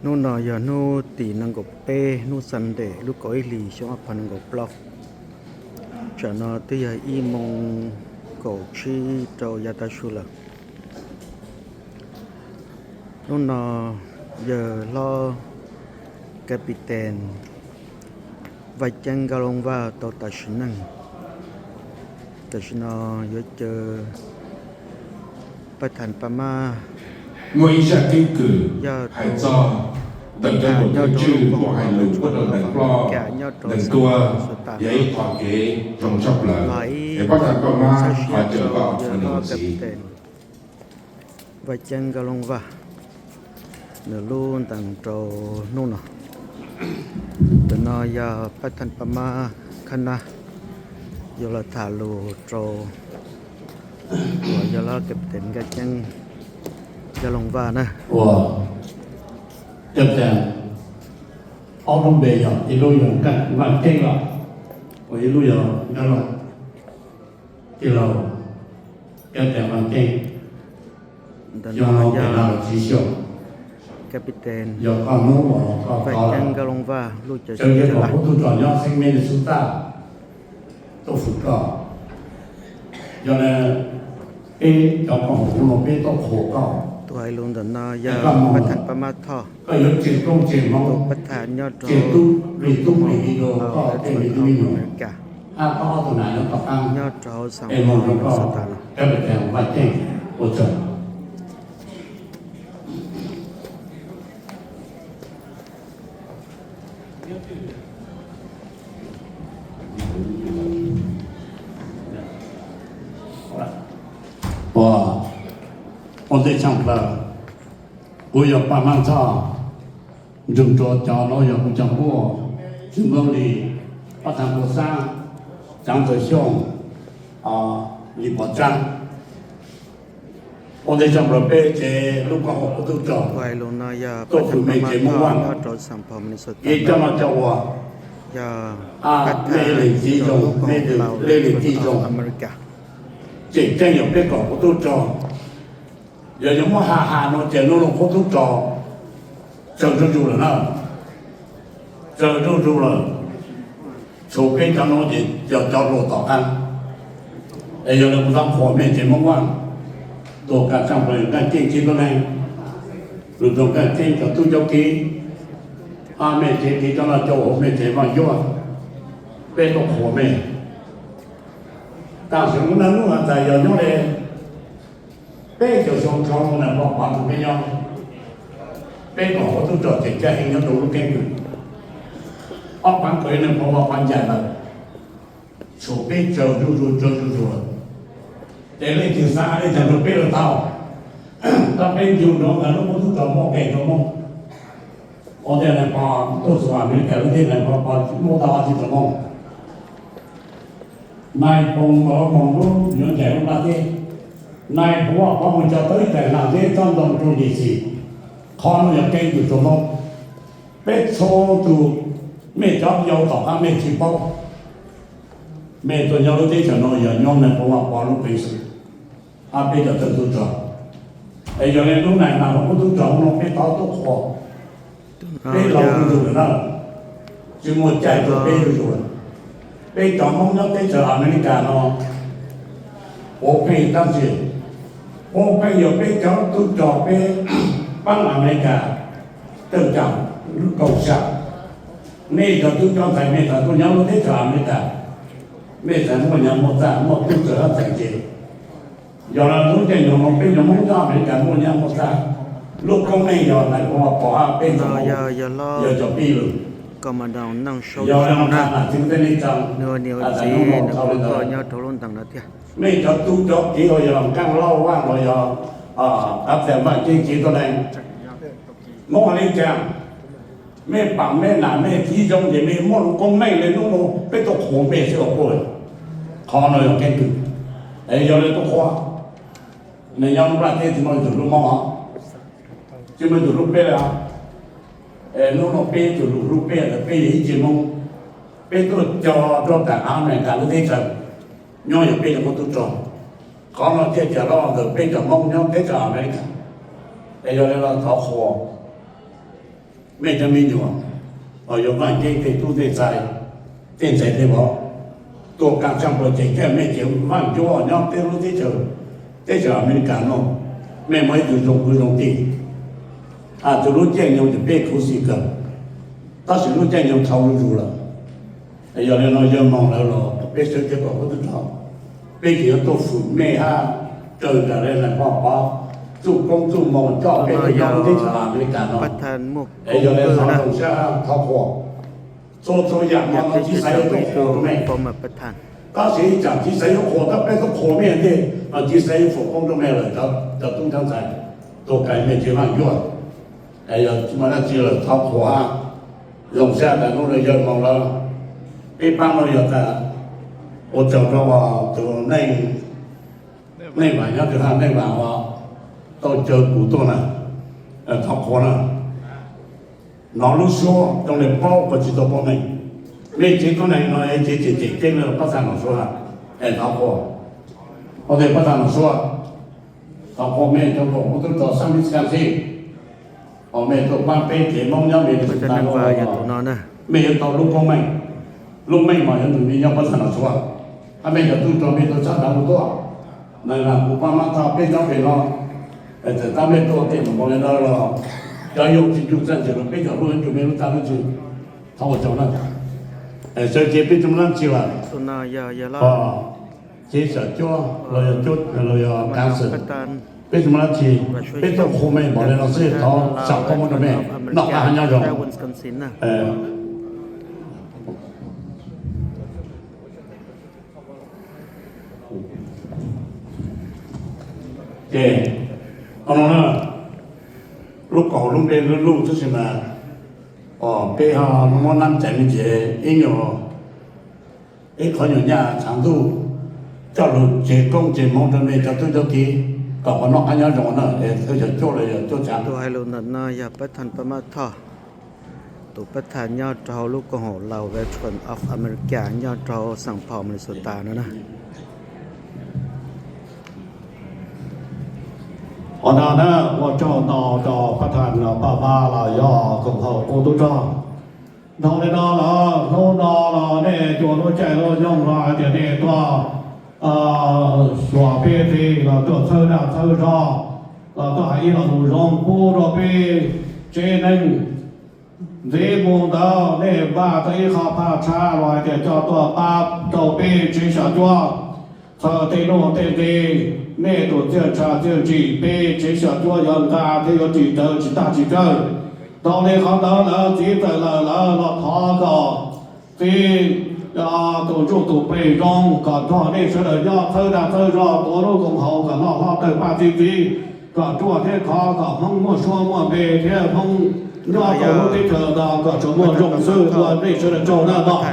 Hnub no yog hnub tim nees nkaum peb, hnub Sunday, lub kaum ib hlis xyoo ob phav nees nkaum plaub. Tsam no twb yog ib moos kaum tsib rau yav tav su lawm. Hnub no yawg hlob Captain Vaj Ceeb Nkauj Looj Vaj tau tas sim neej. Tam sim no yuav caw Paj Thas Paj Mab, muaj ib zaj keeb kwm hais txog ntawm cov tuam thawj tswj muaj hais lus puag rau ntawm ploj ntawm tuaj, yog ib qho kev zoo tshaj plaws es Paj Thas Paj Mab qhov caw koj ua niam ua txiv. Vaj Ceeb Nkauj Looj Vaj nws lub ntees rau hnub no. Ntawm no yog Paj Thas Paj Mab Khab Nab yuav los tham lus rau uas yog lawv Captain Nkauj Ceeb Nkauj Looj Vaj na. Uas Captain, ob lub npe yog ib lub yog Vaj Ceeb los, uas ib lub yog Nkauj Looj. Tij laug Captain Vaj Ceeb, xyoo no peb na los tsib xyoos, yog koj hnub uas koj tau lawm, sawv kev kom kuv tub rog nyob xeev Minnesota tuaj fwm koj. Yog li peb cov koom haum hnub no peb tuaj qhuas koj, es koj mus, koj yuav tseg koob tseg hmoov, tseg tub, plig tub plig ki rau koj tej me tub me nyuam, hab koj ob tug nam nyob tom qab, es mus rau koj, Captain Vaj Ceeb, ua tsaug. Ua, ua ntej tshaj plaws, kuv yog Paj Mab Thoj, nrug rua cov nuav yog kuv cov npuaj, Tswv Npauj Lis, Paj Thas Npau Xaab, Caav Ntxawg Xyooj, Lis Pov Tsaab. Ua ntej tshaj plaws peb tsev lub koom haum kuv tub rog tuaj fwm mej tsev Moob Vaaj, ib coj noj coj ua, mej leej txiv zoo, mej leej txiv zoo, tseem ceeb yog peb koom kuv tub rog. Yog yuav muab has has nuav ces nub nua kuv tub rog tsawg zuj zus lawm na, tsawg zuj zus lawm. Tshuav peb cov nuav ces yog cov luag tom qab. Es yog li kuv xaav qhuas mej tsev Moob Vaaj, tuaj kaaj tsaaj plaws yog Nqaaj Ceeb txiv tuab neeg, lug rua Nqaaj Ceeb cov tub cov kiv, hab mej tsev kiv coj noj coj ua, mej tsev Vaaj Yuaj, peb tuaj qhuas mej. Taam sim nuav lub nub has tas yog nyob le peb caug xyoo dlhau na, pog pov rua peb nyob, peb koom kuv tub rog tseem caij heev nyob rua lub keeb kwm. Ob phav kaum ib neeg pog pov ncaim lawm, tshuav peb tsawg zuj zus, tsawg zuj zus lawm. Ces leej twg xaav le caag rua peb lug tau, tab peb ncu nroo tas lub kuv tub rog muaj kev rua Moob. Ua ntej neeg pog tuaj txug Amelikas lub teb neeg pog pov muab tau ob txhiab rua Moob. Nais Phoo Npauj Moos lub yuav ncaim lub nplaj teb, Nais Phoo Vaj Pov moog coj tau ib daim laag teb tsob ntoo rua D C. Qhov nuav yog keeb kwm rua Moob. Peb txhua tug, mej cov yau tom qab mej tsi paub, mej tuaj nyob lub teb chaws nuav yog nyob Nais Phoo Vaj Pov lub peev xwm, hab peb cov tub rog. Es yog le lub nais mas kuv tub rog nuav peb tau tuaj qhuas, peb laug zuj zus lawm na, tsi muaj caij rua peb zuj zus lawm. Peb cov Moob nyob teb chaws Amelikas nuav, puav pheej tab tsi, puav pheej yog peb cov tub rog peb paab Amelikas tawm caag lub kaum sam. Mej cov tub cov ntxhais mej tau tuaj nyob lub teb chaws Amelikas, mej txhais muaj nyab muaj txag, muaj tub txawg hab txhais ntse. Yog le lub caij nyoog nuav peb cov Moob nyob Amelikas muaj nyab muaj txag, lub koob meej yog Nais Phoo Vaj Pov hab peb tug Moob yog cov pib lug. Yog le nuav tas nam txiv tej neej tsaa, tas nub nuav tau le ntawd. Mej cov tub cov kiv los yog Nqaaj Lauj Vaaj los yog Qab Txas Vaaj Ceeb txiv tuab neeg, Moob le caag, mej paam mej nam mej txiv zoo ces mej muaj lub koob meej le nub nuav peb tuaj qhuas mej sib huv puj. Qhov nuav yog keeb kwm, es yog le tuaj qhuas. Nws nyob lub nplaj teb tsi muaj tug lub Moob os, tsi muaj tug lub peb le os. Es nub nuav peb tug lug lub peb, peb yog ib tsev Moob, peb tuaj cog rua taam Amelikas lub teb chaws, nyob yog peb cov Moob tub rog. Qhov nuav thiaj cov lub ntawm peb cov Moob nyob teb chaws Amelikas. Es yog le los thov qhuas Mej cov me nyuam uas yuav vaaj yeeb tej tub tej ntxhais, tej ntxhais tej vauv, tuaj kaaj tshaaj puas cem kag mej ces vaaj cuab nyob peb lub teb chaws, teb chaws Amelikas no, mej muaj ib tug zoo kwv zoo tij. Txug lub caij nyoog ces peb khuv xim kawg, tab sis lub caij nyoog dhau zuj zus lawm. Yog li no yawg moog lawm los peb sawv kev kom kub tub rog, peb tseem yuav tuaj fwm mej hab raws nraim le nais phoo pov txuj koob txuj moo coj peb tuaj nyob lub teb chaws Amelikas no. Es yog li no zoo sab thov qhuas, txhua txhua yaam no txiv xaiv yuav tuaj qhuas rua mej, tab sis ib tsaam txiv xaiv yuav qhuas tab peb tuaj qhuas mej ntej no txiv xaiv yuav foom koob rua mej lawm cov tub cov ntxhais, tuaj kais mej tsev vaaj cuab. Yog tsis muaj dab tsi lawm thov qhuas, zoo sab tas nub no yawg moog lawm, peb paab no yog tas ua tsaug rua tus neej vaam nyob rua hab neej vaam uas tau caw kuv tuaj na, thov qhuas na. Nov lub suab zoo le paub kuas tsis tau paub meej. Mej tsev tuab neeg no tsev tseem ceem ceeb le pab txha Nom Suav, es thov qhuas. Ua ntej pab txha Nom Suav, thov qhuas mej cov koom ub tub rog xab mib xab xib, os mej tuaj paab peb tsev Moob nyob Amelikas no, mej yuav tau lub koob meej, lub meej mas yuav nws me nyob pab txha Nom Suav, hab mej cov tub rog mej tuaj tshab daav lug tuaj. Kuv paab mab thoj peb nyob pem no, txawm tab mej tuaj tej num npaum le no los cov yau tsis ncu txaj ntses los peb cov hlub yuav ncu mej lub txaj lub ntsig. Thov ua tsaug na. Sawv cev peb tsi muaj dlaab tsi lawm, tsev xyom cuab los yog council, peb tsi muaj dlaab tsi, peb tuaj qhuas mej npaum le no xwb, thov tsaug koob moov rua mej, noj qab hab nyob zoo. Ces, o no na, lub koom haum lub npe lub luj tab sis mas, peb ho muab nab cai me ntsis ib nyuag, ib qhov nyuag nyaj tshav ntuj, coj lug tseg koob tseg moov rua mej cov tub cov kiv kom qhov noj qab nyob zoo na, es thawj xyom cuab los yog cuab tshav. Tus hais lus ntawm no yog pab thaj Paj Mab Thoj, tus pab thaj nyob rau hauv lub koom haum Lao Veteran of America nyob rau hauv Saint Paul, Minnesota no na. Qhov no na, ua tsaug ntau rau pab thaj Paj Mab los yog koom haum ub tub rog. Dhau li no los hnub no los nej cua lub caij lub nyoog los hais tias nej tuaj xyuas peb txhij los tuaj txhawb dag txhawb zog los tuaj hais ib lo lus zoo pub rau peb tsev neeg. Ntxiv mus ntawd nej npaj tau ib qho phaj tshab los hais tias coj tuaj pab rau peb tsev xyom cuab. Txhawm tej nuj tej nqi, nej tus txiaj ntsha txiaj ntsim peb tsev xyom cuab yuav nqa thiab yuav ris rawv tsis tag tsis kawg. Dhau li qhov ntawd lawm txiv txawm lawm lawm los thov kom txiv tus ntsuj tus plig zoo kom nrog nej sawv daws nyob txhawb dag txhawb zog tuav lub koom haum kom loj hlob tawg paj txi txiv, kom ruaj thiab khov, kom Hmoob muaj suab muaj npe thiab Hmoob nyob rau lub teb chaws no kom tsuas muaj zoo xwb. Ua nej sawv daws tsaug na mog.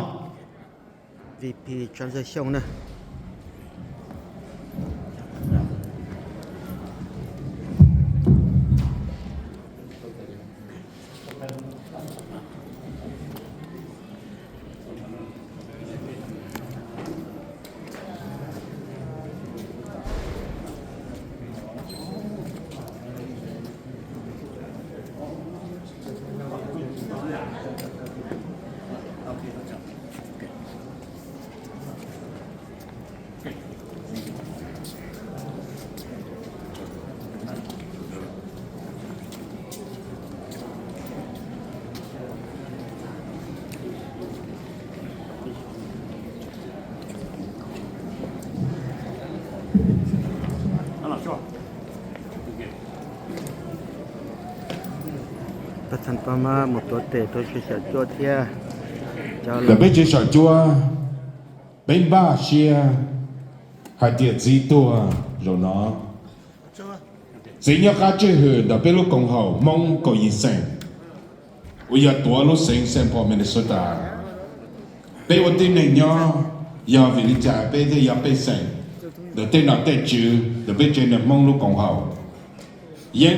Pab thaj Paj Mab mus tuav tes rau tsev xyom cuab thiab. Ntawm peb tsev xyom cuab, peb npaj siab hais tias txiv tuaj zaum no, txiv nyob qab tswj hwm ntawm peb lub koom haum Hmoob kaum yim xeem uas yog tuav lub xeev Saint Paul, Minnesota. Peb ua tib neeg nyob, yog vim li cas peb thiaj yog pej xeem ntawm tej nom tej tswv ntawm peb tsev neeg Hmoob lub koom haum? Yeeb